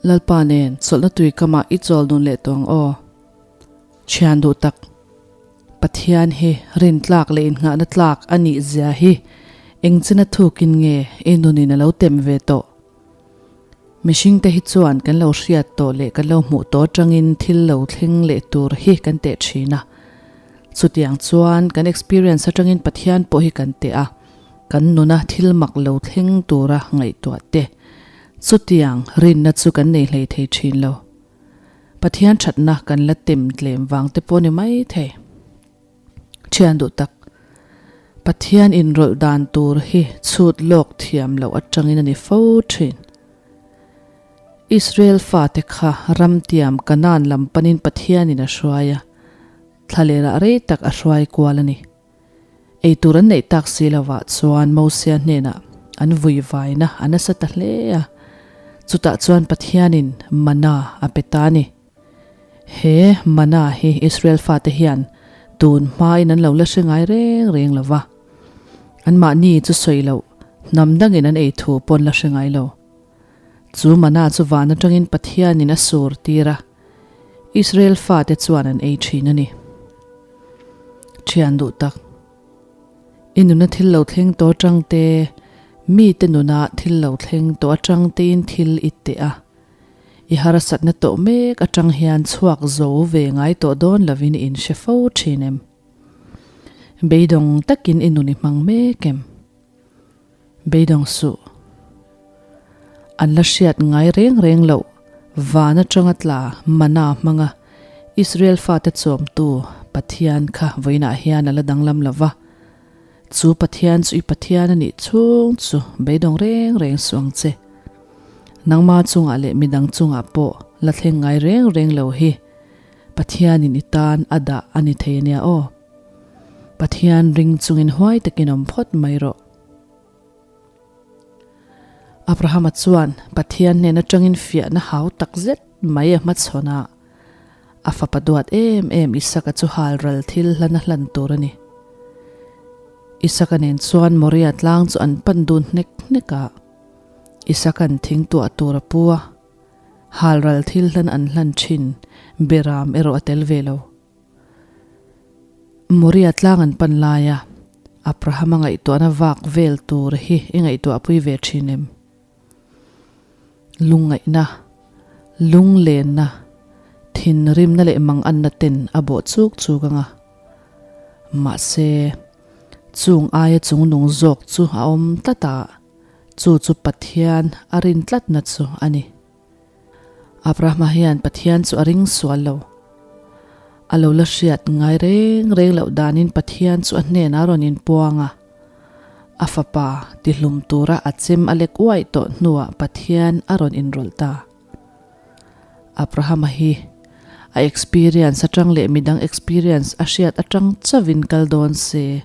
Lalpa nen chawlhna tui kamah i chawl dun leh tawh ang aw. Thian duh tak, Pathian hi rin tlak leh innghahna tlak a nih zia hi engchina thukin nge i nunin a lo tem ve tawh? Mihringte hi chuan kan lo hriat tawh leh kan lo hmuh tawh atangin thil lo thleng leh tur hi kan teh thin a. Chutiang chuan kan experience atangin Pathian pawh hi kan teh a, kan nuna thil mak lo thleng tura ngaihtuah te. Chutiang rinna chu kan nei hlei thei thin lo. Pathian thatna kan la tem tlem vang te pawh ni mai thei. Thian duh tak, Pathian inrawlh dan tur hi chhut lawk thiam loh atangin a ni fo thin. Israel fate kha ramtiam Kanaan lam panin Pathianin a hruai a, thlalerah rei tak a hruai kual a ni. Eitur an neih tak si lovah chuan Mosia hnenah an vui vaina a nasa ta hle a, chutah chuan Pathianin mana a pe ta a ni. He mana hi Israel fate hian tun hmain an lo la hre ngai reng reng lo va, anmahni chu sawi loh hnam dangin an ei thu pawn la hre ngai lo. Chu mana chu van atangin Pathianin a sur tir a, Israel fate chuan an ei thin a ni. Thian duh tak, i nuna thil lo thleng tawh atang te, mite nuna thil lo thleng tawh atang tein thil i teh a, I harsatna tawh mek atang hian chhuak zo ve ngai tawh dawn lovin i inhre fo thin em? Beidawng takin i nun i hmang mek em? Beidawng suh. An la hriat ngai reng reng loh van atanga tla mana hmanga Israel fate chawmtu Pathian kha vawiinah hian a la danglam lo va. Chu Pathian chu i Pathian a nih chhung chu beidawng reng reng suh ang che. Nangma chungah leh midang chungah pawh la thleng ngai reng reng lo hi Pathianin i tan a dah a ni thei ania aw. Pathian ring chungin huai takin awm phawt mai rawh. Abrahama chuan Pathian hnen atangin fiahna hau tak zet mai a hmachhawn a, a fapa duat em em Isaka chu hal ral thil hlan a hlan tur a ni. Isaka nen chuan Moria tlang chu an pan dun hnek hnek a. Isakan thing tuah tur a pu a, halral thil hlan an hlan thin, Beram erawh a tel ve lo. Moria tlang an pan lai a, Abrahama ngaihtuahna vak vel tur hi i ngaihtuahpui ve thin em? Lungngaihna, lunglenna, thinrimna leh manganna ten a bawh chuk chuk ang a. Mahse, chung aia chungnung zawk chu a awm tlat a, chu chu Pathian a rin tlatna chu a ni. Abrahama hian Pathian chu a ring sual lo. A lo la hriat ngai reng reng loh danin Pathian chu a hnenah a rawn inpuang a. A fapa tihlum tura a chem a lek uaih tawh hnuah Pathian a rawn inrawlh ta. Abrahama hi a experience atang leh midang experience a hriat atang chauhin kal dawn se,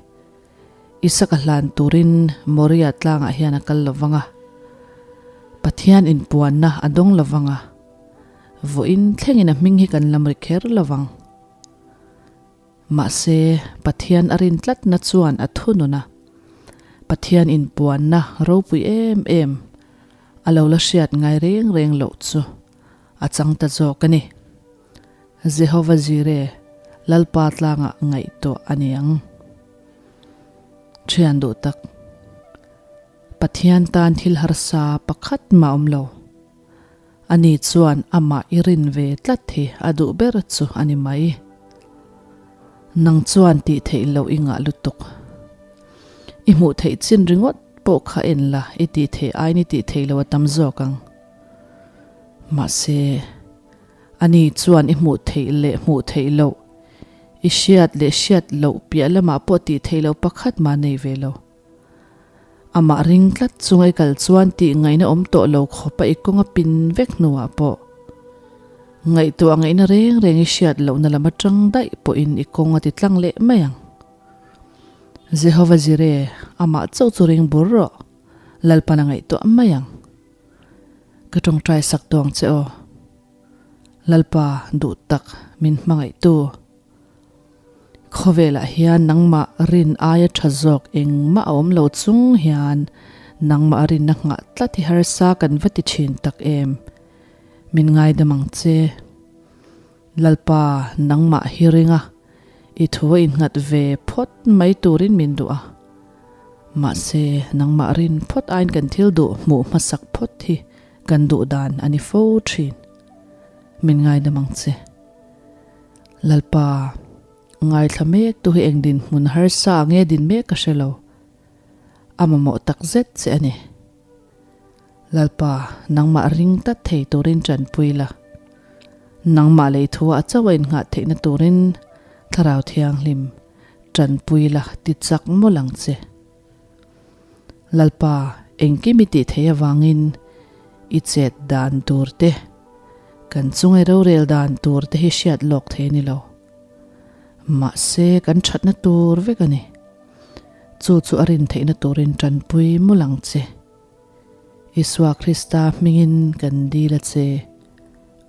Isaka hlan turin Moria tlangah hian a kal lovang a, Pathian inpuanna a dawng lovang a, vawiin thlengin a hming hi kan lam ri kher lovang. Mahse, Pathian a rin tlatna chuan a thunun a, Pathian inpuanna ropui em em a lo la hriat ngai reng reng loh chu a chang ta zawk a ni. Jehova Jireh, Lalpa tlangah ngaihtuah a ni ang. Thian duh tak, Pathian tan thil harsa pakhat mah awm lo. Ani chuan amah i rin ve tlat hi a duh ber chu a ni mai. Nang chuan tih theih loh i ngah lutuk. I hmuh theih chin ringawt pawh kha en la i tih theih aiin i tih theih loh a tam zawk ang. Mahse, ani chuan i hmuh theih leh hmuh theih loh, i hriat leh hriat loh piah lamah pawh tih theih loh pakhat mah nei ve lo. Amah ring tlat chunga i kal chuan tih ngaihna awm tawh lo khawpa i kawng a pin vek hnuah pawh ngaihtuah ngaihna reng reng i hriat lohna lam atang daih pawhin i kawng a ti tlang leh mai ang. Jehova Jireh, amah chauh chu ring bur rawh, Lalpan a ngaihtuah mai ang. Ka tawngtai sak tawng che aw. Lalpa duh tak min hmangaihtu. Khawvelah hian nangmah rin aia tha zawk engmah a awm lo chung hian nangmah rinna nghah tlat hi harsa kan va ti thin tak em? Min ngaidam ang che. Lalpa, nangmah hi ring a, i thu a innghat ve phawt mai turin min duh a. Mahse, nangmah rin phawt aiin kan thil duh hmuh hmasak phawt hi kan duh dan a ni fo thin. Min ngaidam ang che. Lalpa, ngaithla mek tu hi eng dinhmun harsa nge din mek ka hre lo. A mamawh tak zet che a ni. Lalpa, nangmah ring tlat thei turin tanpui la. Nangmah lei thua a chauh a innghah theihna turin Thlarau Thianghlim tanpui la ti chak mawlh ang che. Lalpa, engkim i tih theih avangin i chet dan tur te, kan chunga i rorel dan tur te hi hriat lawk thei a ni lo. Mahse, kan thatna tur vek a ni. Chu chu a rin theihna turin tanpui mawlh ang che. Isua Krista hmingin kan dil a che.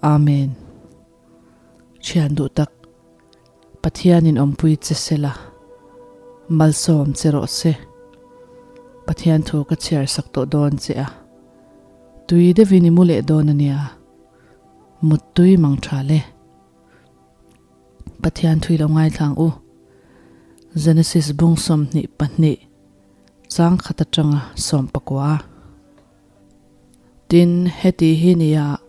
Amen. Thian duh tak, Pathianin awmpui che se la, malsawm che rawh se. Pathian thu ka chhiar sak tawh dawn che a, tui deuhin i mu leh dawn a nia. Muttui mang tha le. Pathian thui lo ngaithlang u. Genesis bung 22. Chang khat atanga sawmpakua. Tin, heti hi nia,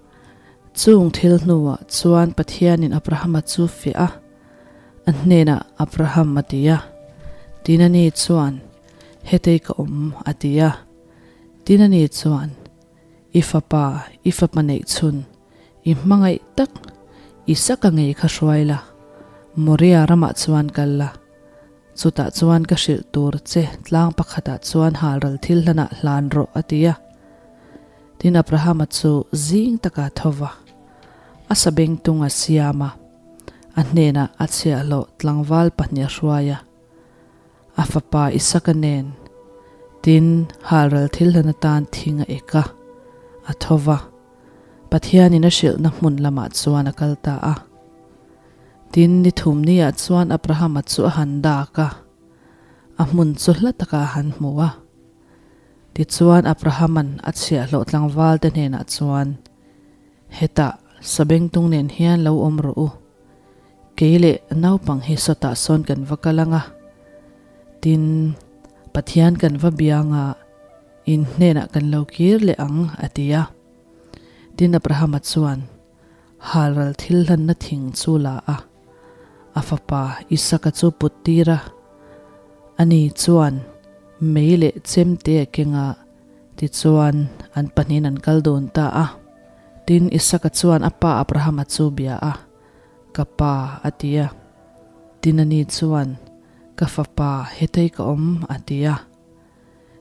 chung thil hnuah chuan Pathianin Abrahama chu fiah a, a hnenah Abraham a ti a. Tin ani chuan, Hetei ka awm, a ti a. Tin ani chuan, I fapa, i fapa neih chhun, i hmangaih tak, Isaka ngei kha hruai la, Moria ramah chuan kal la, Chutah chuan ka hrilh tur che tlang pakhatah chuan halral thil hlanah hlan rawh a ti a. Tin Abrahama chu zing taka tho va, a sabengtung a siam a, a hnenah a chhiahhlawh tlangval pahnih a hruai a, a fapa Isaka nen. Tin, halral thil hlan atan thing a ek a, a tho va, Pathianin a hrilhna hmun lamah chuan a kal ta a. Tin, ni thum niah chuan Abrahama chu a han dak a, a hmun chu hla takah a han hmu a. Tichuan Abrahama'n a chhiahhlawh tlangvalte hnenah chuan, Hetah sabengtung nen hian lo awm rawh u, kei leh naupang hi sawtah sawn kan va kal ang a, tin, Pathian kan va biang a, in hnenah kan lo kir leh ang, a ti a. Tin, Abrahama chuan, Halral thil hlanna thing chu la a, a fapa Isaka chu put tir a. Ani chuan mei leh chemte a keng a, tichuan an pahnihin an kal dun ta a. Tin, Isaka chuan a pa Abrahama chu bia a, Ka pa, a ti a. Tin, ani chuan, Ka fapa, hetei ka awm, a ti a.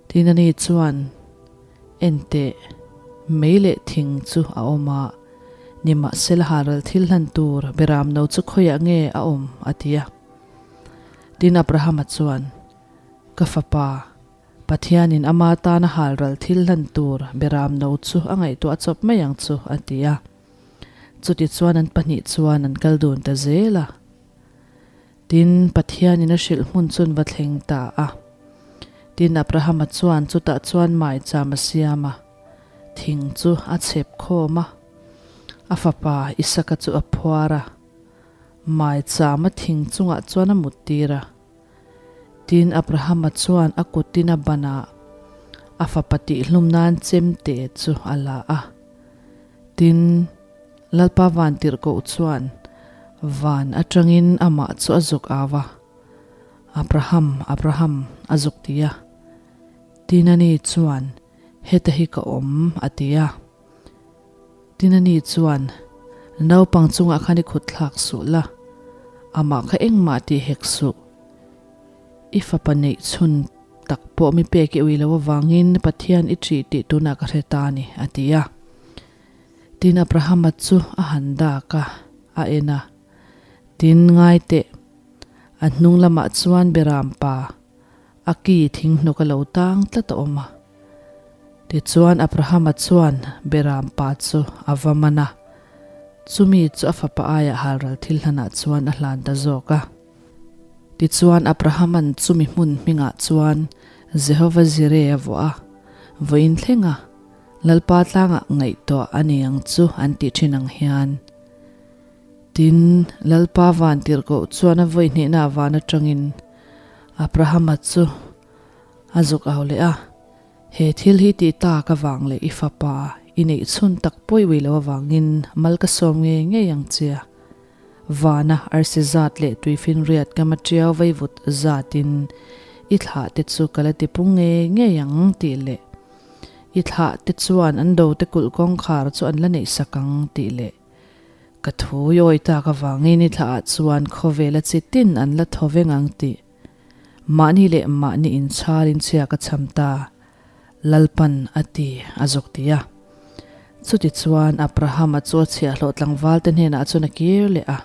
Tin ani chuan, Enteh, mei leh thing chu a awm a, nimahsela halral thil hlan tur beram no chu khawiah nge a awm? a ti a. Tin Abrahama chuan, Ka fapa, Pathianin ama tana halral thil hlan tur beram no chu a ngaihtuah chawp mai ang chu, a ti a. Chutichuan an pahnih chuan an kal dun ta zel a. Tin, Pathianin a hrilh hmun chun va thleng ta a. Tin, Abrahama chuan chutah chuan maicham a siam a, thing chu a chhep khawm a, a fapa Isaka chu a phuar a, maicham a thing chungah chuan a muttir a. Tin, Abrahama chuan a kutin a ban a, a fapa tihhlum nan chemte chu a la a. Tin, Lalpa Vantirhkoh chuan van atangin amah chu a zuk au a, Abraham, Abraham, a zuk ti a. Tin ani chuan, Heta hi ka awm, a ti a. Tin ani chuan, Naupang chungah khan i khut thlak suh la, amah kha engmah tih hek suh. I fapa neih chhun tak pawh mi pek i ui lo avangin Pathian i ṭih tih tunah ka hre ta a ni, a ti a. Tin, Abrahama chu a han dak a, a en a. Tin, ngai teh, a hnung lamah chuan Beram pa, a ki thinghnawk a lo tang tlat a awm a. Tichuan, Abrahama chuan Beram pa chu a va man a, chumi chu a fapa aiah halral thil hlanah chuan a hlan ta zawk a. Tichuan, Abrahama'n chumi hmun hmingah chuan Jehova Jireh a vuah a, vawiin thleng a. Lalpa tlangah ngaihtuah a ni ang chu an tih thin ang hian. Tin, Lalpa van tirhkoh chuan a vawi hnihna van atangin Abrahama chu a zuk au leh a, He thil hi tih tak avang leh i fapa i neih chhun tak pawi ui lo avangin mal ka sawm ngei ngei ang che a. Vana arsi zat leh tuifinriat ka matiau vaivut zatin i thlah te chu ka la tipung ngei ngei ang tih leh i thlah te chuan an do te kulh kawngkhar chu an la neih sak ang tih leh ka thu i awi tak avangin i thlah ah chuan khawvela chi tin an la thaw veng ang tih mahni leh mahni inchharin chhia ka cham ta Lalpan a ti, a zawk ti a. Chutichuan Abrahama chu a chhiahhlawh tlangvalte hnenah chuan a kir leh a.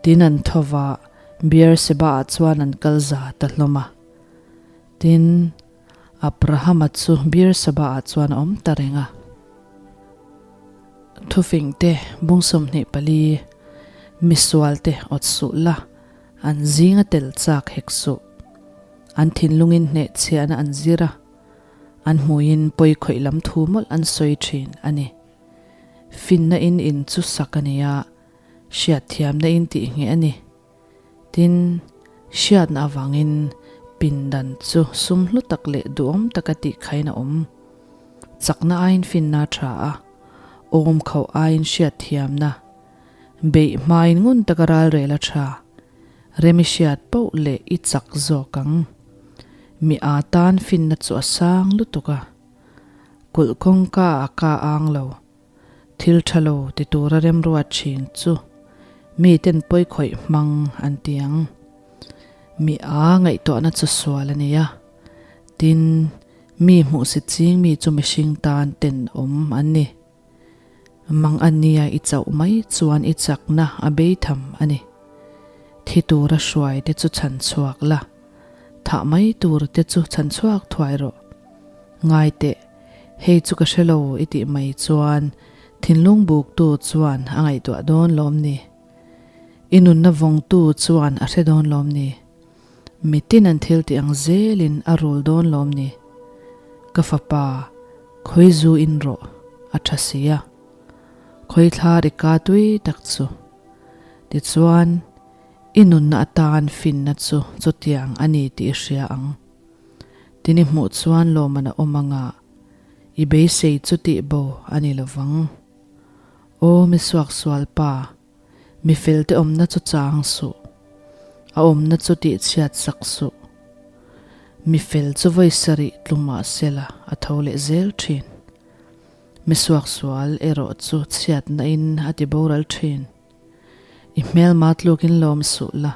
Tin an tho va, Beer-seba-ah chuan an kal za ta hlawm a. Tin, Abrahama chu Beer-seba-ah chuan a awm ta reng a. Thufingte bung 24, Misualte awt suh la, an zinga tel chak hek suh. An thinlungin hnehchhiahna an zir a, an hmuiin pawi khawih lam thu mawlh an sawi thin a ni. Finna in in chu sak a ni a, hriatthiamna in tih ngheh a ni. Tin, hriatna avangin pindan chu sum hlu tak leh duhawm taka tih khain a awm. Chakna aiin finna a tha a, awm khauh aiin hriatthiamna, beih hmain ngun taka ralrel a tha. Remi hriat poh leh i chak zawk ang. Mi a tan finna chu a sang lutuk a. Kulh kawngka a ka ang lo. Thil tha lo ti tura remruat thin chu mi ten pawi khawih hmang an ti ang. Mi a ngaihtuahna chu sual a ni a. Tin, mi hmuhsit ching mi chu mihring tan tenawm an ni. Mang a nia i chauh mai chuan i chakna a bei tham a ni. Thi tura hruai te chu chhan chhuak la, thah mai tur te chu chhan chhuak thuai rawh. Ngai teh, hei chu ka hre lo i tih mai chuan thinlung buktu chuan a ngaihtuah dawn lawm ni? I nunna vawngtu chuan a hre dawn lawm ni? Mitin an thil tih ang zelin a rul dawn lawm ni? Ka fapa, khawi zu in rawh, a tha si a. Khawi thla ri ka tui tak chu. Tichuan, i nunna atan finna chu chutiang a ni tih i hria ang. Tin i hmuh chuan lawmman a awm anga i beisei chu tih bo a ni lovang. Aw mi suaksual pa! Mi felte awmna chu chang suh, a awmna chu tihchhiat sak suh. Mi fel chu vawi sarih tlu mah sela a tho leh zel thin. Mi suaksual erawh chu chhiatna in a ti boral thin. I hmelma tlukin lawm suh la,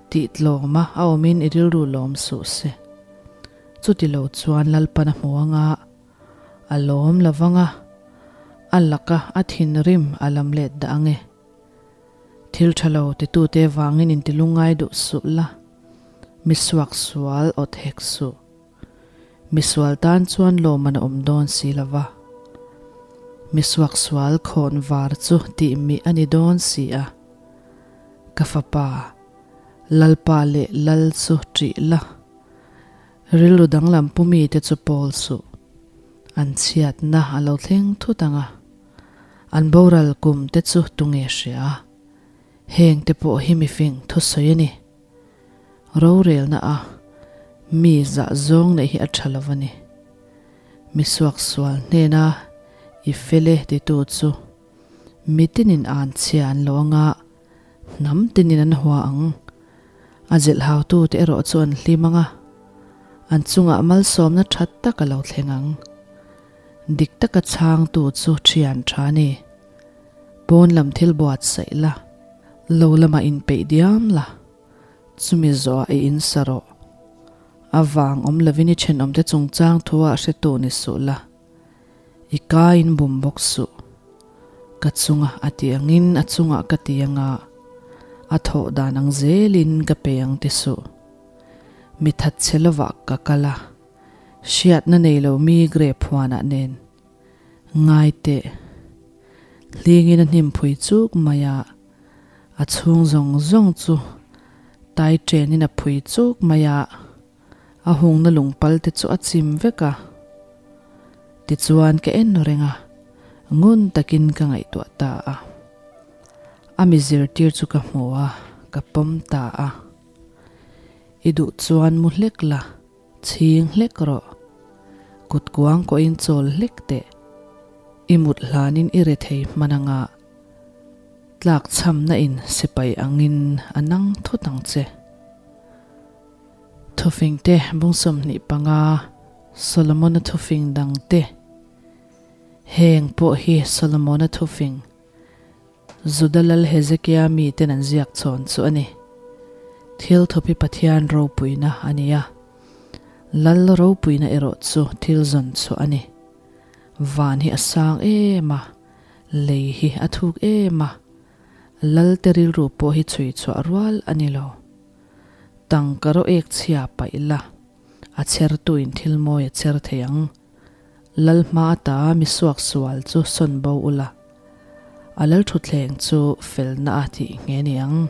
tih tlawma a awmin i rilru lawm suh se. Chuti lo chuan Lalpan a hmu anga A lawm lo vang a, a laka a thinrim a lam let dah ang e. Thil tha lo titute vangin intilungngai duh suh la, mi suaksual awt hek suh. Misual tan chuan lawmman a awm dawn si lo va. Mi suaksual khawn var chu tih mih a ni dawn si a. Ka fapa, Lalpa leh Lal chu ṭih la. Rilru danglam pu mite chu pawl suh. An chhiatna a lo thleng thut ang a, an boral kum te chu tunge hria? Heng te pawh hi mifing thusawi a ni. Rorelna a mi zah zawng neih hi a tha lo a ni. Mi suaksual hnena i fel e titu chu mitinin an chhia an lo ang a, Hnam tinin an hua ang. A zilhhautute erawh chu an hlim ang a, an chungah malsawmna tha tak a lo thleng ang. Dik taka chhangtu chu thian tha a ni. Pawn lam thil buatsaih la, lo lamah inpeih diam la, chumi zawhah i insa rawh. A vang awm lovin i thenawmte chungchang thuah hretu ni suh la. I ka in bum bawk suh. Ka chunga a ti angin a chungah ka ti anga, a thawh dan ang zelin ka pe ang ti suh. Mi that che lovah ka kal a, hriatna nei lo mi grape huanah nen. Ngai teh. Hlingin a hnim phui chuk mai a, a chhung zawng zawng chu tai chenin a phui chuk mai a. A hungna lungpal te chu a chim vek a. Tichuan ka en reng a, ngun takin ka ngaihtuah ta a. A mi zirtir chu ka hmu a, ka pawm ta a. I duh chuan mu hlek la, chhing hlek rawh. Kut kuang kawhin chawl hlek teh. I mut hlanin i re thei hman anga tlak chhamna in sipai angin a nang thut ang che. Thufing te bung 25, Solomona thufing dang te. Heng pawh hi Solomona thufing, Juda lal Hezekia miten an ziak chhawn chu a ni. Thil thup hi Pathian ropuina a ni a, lal ropuina erawh chu thil zawn chhuah a ni. Van hi a sang em a, lei hi a thuk em a, lalte rilru pawh hi chhui chhuah rual a ni lo. Tangka rawh ek chhia paih la, a chhertuin thil mawi a chher thei ang. Lal hma ata mi suak sual chu sawn bo ula, a lal thutthleng chu felna a tih nghe ni ang.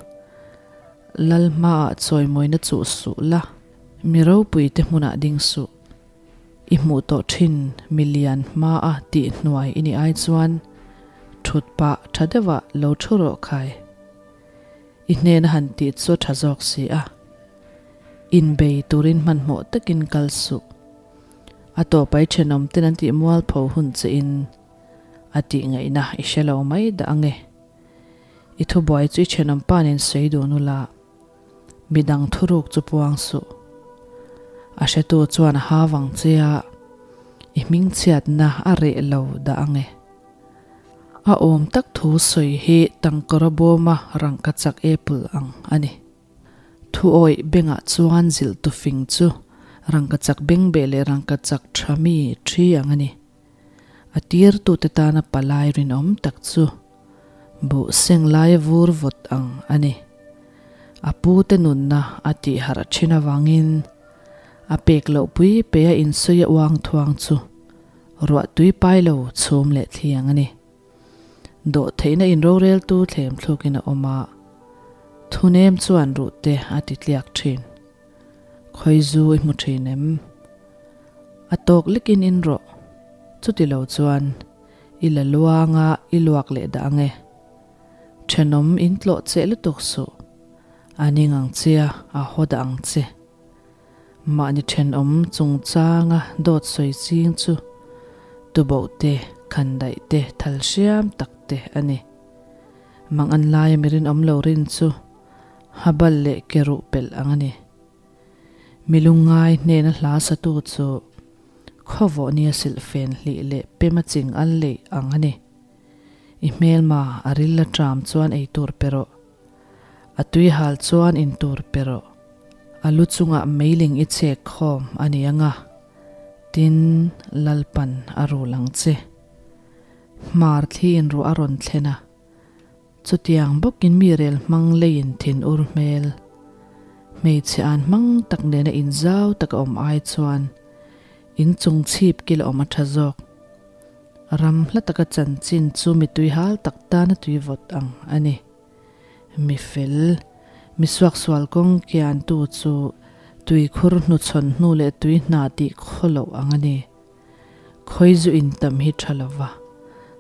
Lal hmaah chawimawina chuh suh la, mi ropuite hmunah ding suh. I hmuh tawh thin mi lian hmaa tih hnuai i nih ai chuan thut pah tha deuhah lo thu rawh khai. I hnena han tih chu a tha zawk si a. Inbei turin hmanhmawh takin kal suh. A tawpai thenawm ten an tih mualpho hun che in a tih ngaihna i hre lo mai dah ange. I thubuai chu i thenawm pa nen sawi dun ula, midang thuruk chu puang suh. A hretu chuan a ha vang che a, i hmingchhiatna a reh lo dah ange. A awm tak thu sawi hi tangkawra bawma rangkachak apple ang a ni. Thuawih bengah chuan zilh tu fing chu rangkachak bengbeh leh rangkachak tha mi thi ang a ni. A tirtute tana palai rinawm tak chu buh seng laia vur vawt ang a ni. A pute nunna a tih harh thin avangin a pek loh pui pei a insawi a uang thuang chu ruah tui pai lo chhum leh thli ang a ni. Dawh theihna in roreltu thlem thlukin a awm a, thunem chuan ruh te a ti tliak thin. Khawi zu i hmu thin em? A tawk lekin in rawh. Chuti lo chuan i la luanga i luak leh dah ange. Thenawm in tlawh cheh lutuk suh. A ning ang che a, a haw dah ang che. Mahni thenawm chungchanga dawt sawi ching chu tuboh te, khandaih te, thal hriam tak te a ni. Mang an laia mi rinawm lo rin chu habal leh ke ruh pelh ang a ni. Mi lungngai hnena hla satu chu khawvawh nia silhfen hlih leh pema ching al leih ang a ni. I hmelma a ril a ṭam chuan ei tur pe rawh. A tui hal chuan in tur pe rawh. A lu chungah meiling i chek khawm a ni ang a, tin Lalpan a rul ang che. Hmar thli in ruah a rawn thlen a, chutiang bawkin mi rel hmang leiin thin ur hmel. Hmeichhe an hmang tak nena inzau taka awm ai chuan inchung chhip kil a awm a tha zawk. Ram hla taka chanchin chu mi tui hal tak tana tui vawt ang a ni. Mi fel, mi suaksual kawng kiantu chu tuikhur hnuchhawn hnu leh tui hna tih khaw loh ang a ni. Khawi zu in tam hi tha lo va,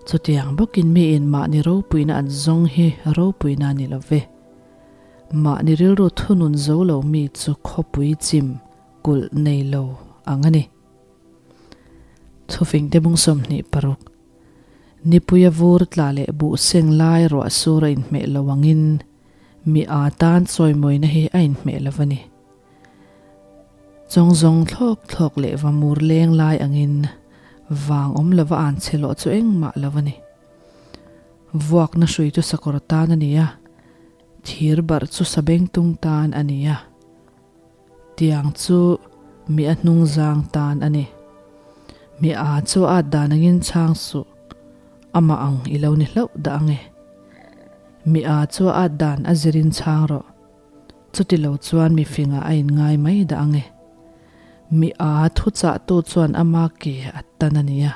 chutiang bawkin miin mahni ropuina an zawng hi ropuina a ni lo ve. Mahni rilru thunun zo lo mi chu khawpui chim kulh nei lo ang a ni. Thufingte bung 26, Nipuia vur tla leh buh seng lai ruah sur a inhmeh lo angin mi aa tan chawimawina hi a inhmeh lo a ni. Chawng zawng thlawk thlawk leh va mur leng lai angin vang awm lova an che lawh chu engmah lo a ni. Vuakna hrui chu sakawr tan a ni a, thir barh chu sabengtung tan a ni a. Tiang chu mi a hnung zang tan a ni. Mi a chu a at dan angin chhang suh, amah ang i lo ni hlauh dah ange. Mi a chu a at dan a zirin chhang rawh, chuti lo chuan mi fingah a inngai mai dah ange. Mi a thuchahtu chuan ama ke a tan a nia,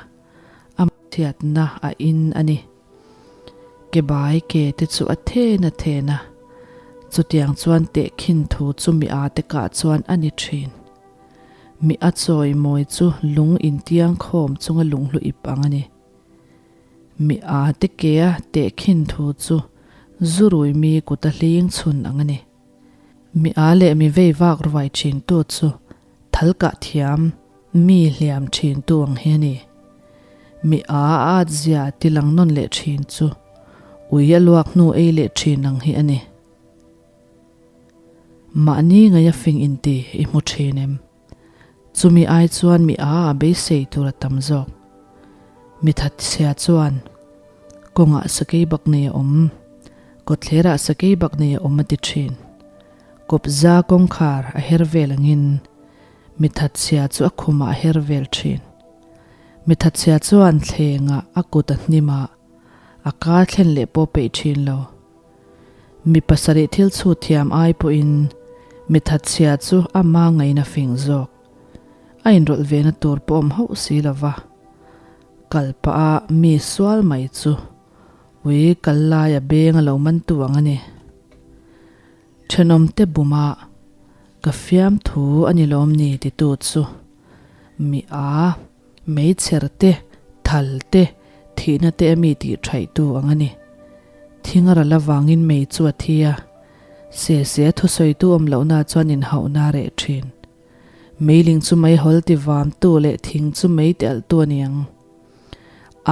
a chhiatna a in a ni. Ke bai ke te chu a then a then a, chutiang chuan tehkhin thu chu mi ate kah chuan a ni thin. Mi a chawimawi chu lung intiang khawm chunga lunghlu ip ang a ni. Mi a te kea tehkhin thu chu zurui mi kuta hling chhun ang a ni. Mi a leh mi vei vak ruai thin tu chu thal kah thiam mi hliam thin tu ang hi a ni. Mi a at zia ti lang nawn leh thin chu ui a luak hnu ei leh thin ang hi a ni. Mahni ngaia fing inti i hmu thin em? Chumi ai chuan mi a a beisei tur a tam zawk. Mi thatchhia chuan kawngah sakei bak nei a awm, kawtthlerah sakei bak nei a awm a ti thin. Kawpza kawngkhar a her vel angin mi thatchhia chu a khumah a her vel thin. Mi thatchhia chuan thlengah a kut a hnim a, a kar thlen leh pawh peih thin lo. Mi pasarih thil chhut thiam ai pawhin mi thatchhia chu ama ngaina fing zawk. A inrawlh vena tur pawh awm hauh si lo va. Kal pah a mi sual mai chu ui kal laia beng a lo mantu ang a ni. Thenawmte buma ka fiamthu a ni lawm ni titu chu mi a. Meichher te, thal te, thihna te a mi tih thaihtu ang a ni. Thing a ral avangin mei chu a thi a, se se a thusawitu awm lohna chuan inhauhna a reh thin. Meiling chu meihawl ti vamtu leh thing chu mei ti alhtu a ni ang.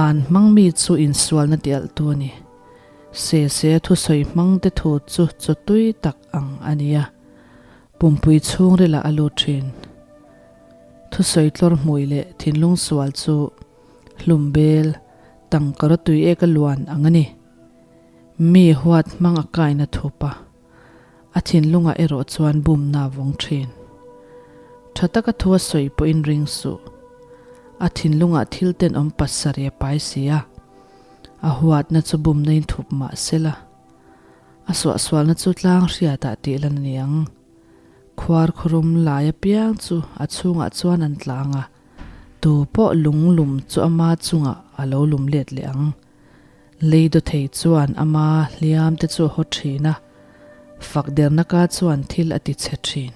An hmang mi chu insualna ti alhtu a ni. Se se a thusawi hmang te thu chu chaw tui tak ang a ni a, pumpui chhungrilah a lut thin. Thusawi tlawr hmui leh thinlung sual chu hlum bel tangkara tui ek a luan ang a ni. Mi huat hmang a kaina thup a, a thinlungah erawh chuan bumna a vawng thin. Tha taka thu a sawi pawhin ring suh. A thinlungah thil tenawm pasarih a pai si a, a huatna chu bumna in thup mah sela, a suahsualna chu tlang hriatah tih lan a ni ang. Khuar khurum lai apiang chu a chhungah chuan an tlang a, tu pawh lung lum chu ama chungah a lo lum let leh ang. Lei dawthei chuan ama hliam te chu a haw thin a, fak derna ka chuan thil a ti chhe thin.